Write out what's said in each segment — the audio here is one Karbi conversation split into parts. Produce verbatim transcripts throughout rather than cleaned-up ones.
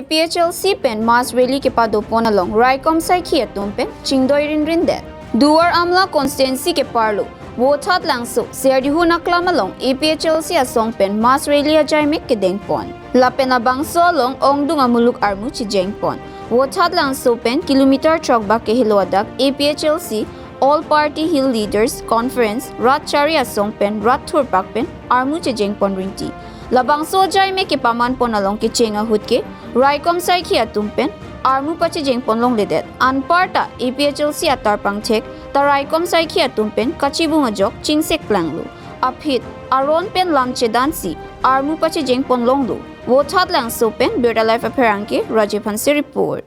APHLC pen mass rally kepadopon along raikom saikhi atum pen chingdoi rinrindet. Duar Amla constituency keparlo Vothatlangso Serdihu Naklam along APHLC asong pen mass rally ajaimek kedengpon. Lapen labangso along ongdung amuluk armu chejengpon. Vothatlangso pen kilometer chokbak kehelo adak APHLC All Party Hill Leaders Conference rat chari asong pen rat thurpak pen armu chejengpon rinti. Labangso ajaimek kepamanpon along kecheng ahut ke raikom saikhi atum pen armu pachejengpon longledet. Anparta APHLC atar pangthek ta raikom saikhi atum pen kachibung ajok chingsekplanglo. Aphi aron pen lam chedansi armu pachejengpon longlo. Vothatlangso pen Birta Live apherangke Rajiv Hanse report.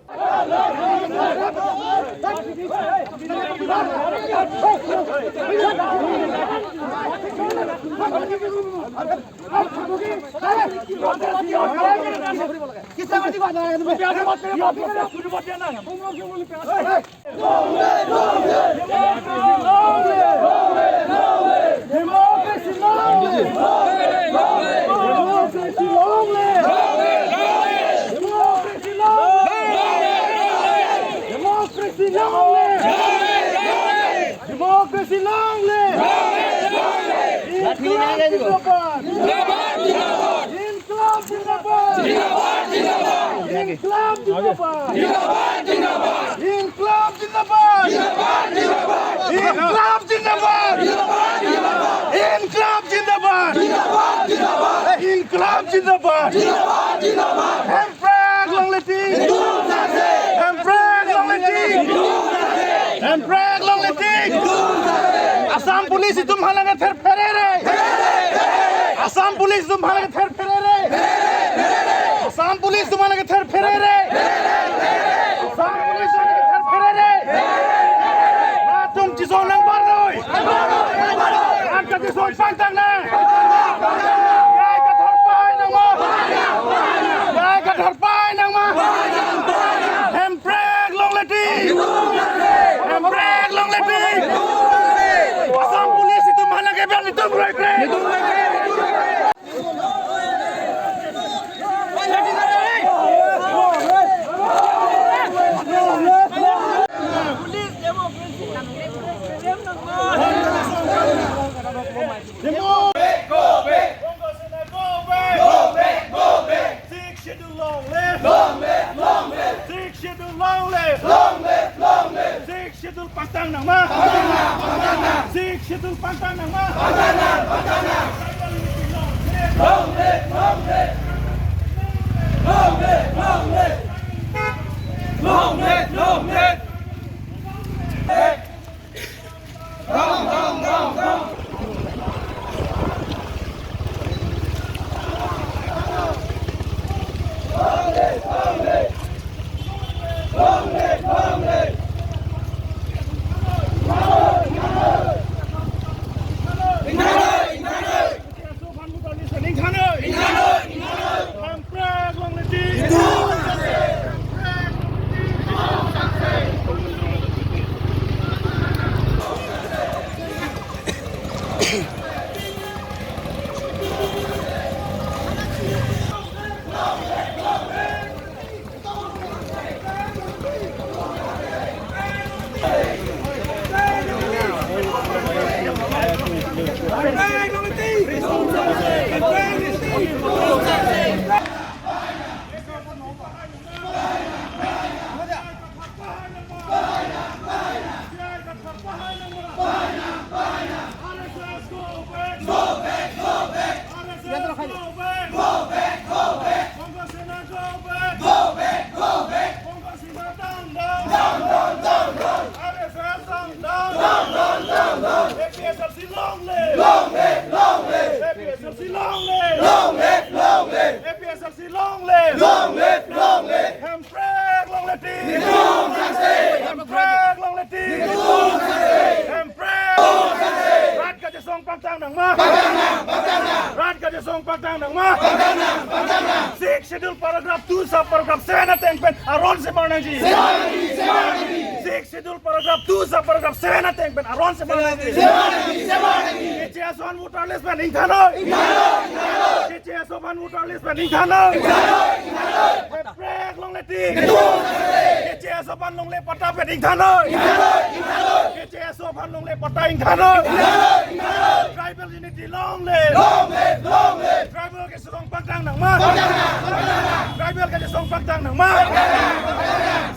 Democracy long live! Democracy long live! Democracy long live! Democracy long live! Democracy long live! Inqilab zindabad! Inqilab zindabad! Inqilab zindabad! Inqilab zindabad! Inqilab zindabad! Inqilab zindabad! Inqilab zindabad! Hemprek longle tik! Hemprek longle tik! Hemprek longle tik! Assam Police itum aphan lake therpherere! Assam Police itum aphan lake therpherere! Assam Police itum aphan lake therpherere! Assam Police itum aphan lake therpherere! Latum chesong nangbarnoi! Rat kachesong pangtang nang! Jai kathor pai nangma! Jai kathor pai nangma! Hemprek longle tik! Hemprek longle tik! Assam Police itum aphan lake bel itum roi pre! Police democracy. Go back, go back. Bongo Sena, go back. Go back, go back. Sixth Schedule long live. Long live, long live. Sixth Schedule long live. Long live, long live. Sixth Schedule pangtang nangma. Pangtang nang, pangtang nang. Sixth Schedule pangtang nangma. Pangtang nang, pangtang nang. Tribal unity long live. Long live, long live. Long live, long live. Long live, long live. APHLC long live! Long live, long live! APHLC long live! Long live, long live! APHLC long live! Long live, long live! Hemprek longle tik! Hemprek longle tik! Hemprek! Rat kachesong pangtang nangma! Rat kachesong pangtang nangma! Sixth Schedule paragraph two sub paragraph seven ateng pen aron semar nangji! Sixth Schedule paragraph two sub paragraph seven ateng pen aron semar nangji! K J S O aphan voter list pen ingthan noi. K J S O aphan voter list pen ingthan noi. Hemprek longle ti. K J S O aphan longle patta pen ingthan noi. K J S O aphan longle patta ingthan noi. Tribal unity long live. Tribal kesung pakdang nangma. Tribal kesung pakdang nangma.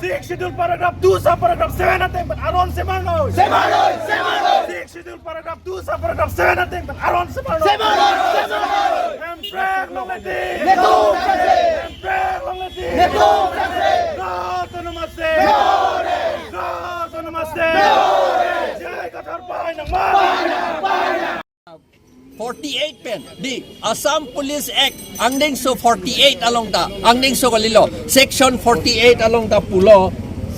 Sixth Schedule paragraph two sub paragraph seven ateng pen aron semar noi. Semar noi, semar noi. Sixth Schedule paragraph two sub paragraph seven ateng pen aron semar noi. Semar noi, semar noi. Hemprek longle ti. Netum. Hemprek longle ti. Netum. No autonomous state. No. No autonomous state. J I Kathar pai nangma. Forty-eight pen, di Assam Police Act, angdengso forty-eight along ta, angdengso kalilo, section forty-eight along ta pulo,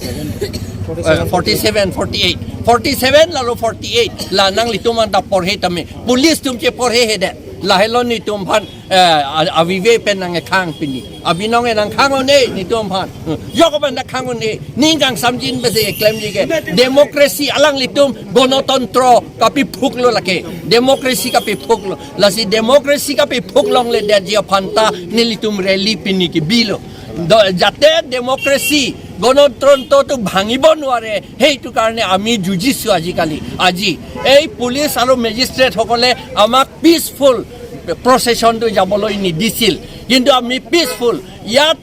eh, forty-seven, forty-eight, forty-seven lalo forty-eight, la nanglitum aphan ta porhe tame, police atum cheporhehedet, lahelo netum aphan, eh, a-, avive pen nangkhang pini. Abinong e nangkhang un-e, netum aphan. Yok aphan nangkhang un-e, ning kangsamjin besi keklemji ke. Democracy alanglitum, gonotontro kapephuklo lake. Democracy kapephuklo. Lasi democracy kapephuk longledetji aphan ta nelitum rally pini kebilo. Do-, jate democracy, gonotontro tu bhangibo nware, সেইটো কাৰণে আমি যুঁজিছো আজিকালি। আজি এই পুলিচ আৰু মেজিষ্ট্ৰেটসকলে আমাক পিচফুল প্ৰচেছনটো যাবলৈ নিদিছিল, কিন্তু আমি পিচফুল ইয়াত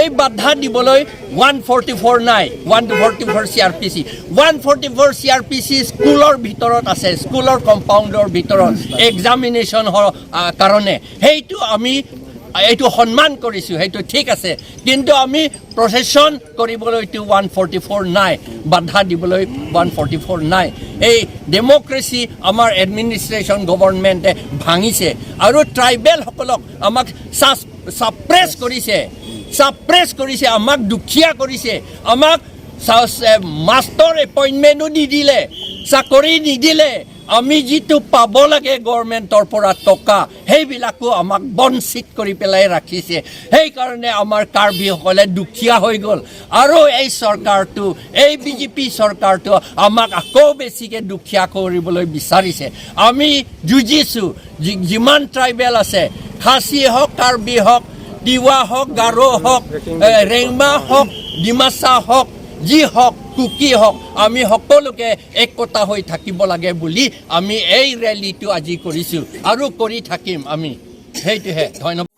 এই বাধা দিবলৈ ওৱান ফৰ্টি ফ'ৰ নাই, ওৱান ফৰ্টি ফ'ৰ চি R P C, one forty four চি আৰ পি চি স্কুলৰ ভিতৰত আছে, স্কুলৰ কম্পাউণ্ডৰ ভিতৰত এক্সামিনেশ্যন হ-, আ, কাৰণে। সেইটো আমি এইটো সন্মান কৰিছোঁ, সেইটো ঠিক আছে, কিন্তু আমি প্ৰচেছন কৰিবলৈতো ওৱান ফৰ্টি ফ'ৰ নাই, বাধা দিবলৈ ওৱান ফৰ্টি ফ'ৰ নাই। এই ডেমক্ৰেচি আমাৰ এডমিনিষ্ট্ৰেশ্যন গভৰ্ণমেণ্টে ভাঙিছে আৰু ট্ৰাইবেলসকলক আমাক ছাছ-, ছাপ্ৰেছ কৰিছে, ছাপ্ৰেছ কৰিছে, আমাক দুখীয়া কৰিছে, আমাক ছাছ-, এ, মাষ্টৰ এপইণ্টমেণ্টো নিদিলে, চাকৰি নিদিলে, আমি যিটো পাব লাগে গভৰ্ণমেণ্টৰ পৰা টকা, সেইবিলাকো আমাক বঞ্চিত কৰি পেলাই ৰাখিছে। সেইকাৰণে আমাৰ কাৰ্বিসকলে দুখীয়া হৈ গ'ল। আৰু এই চৰকাৰটো, এই বি জে পি চৰকাৰটো আমাক আকৌ বেছিকে দুখীয়া কৰিবলৈ বিচাৰিছে। আমি যুঁজিছো, যি-, যিমান ট্ৰাইবেল আছে, খাচী হওক, কাৰ্বি হওক, তিৱা হওক, গাৰো হওক, এ, ৰেংমা হওক, ডিমাচা হওক, যি হওক, কুকি হওক, আমি সকলোকে একতা হৈ থাকিব লাগে বুলি আমি এই ৰেলীটো আজি কৰিছো আৰু কৰি থাকিম আমি। সেইটোহে। ধন্যবাদ।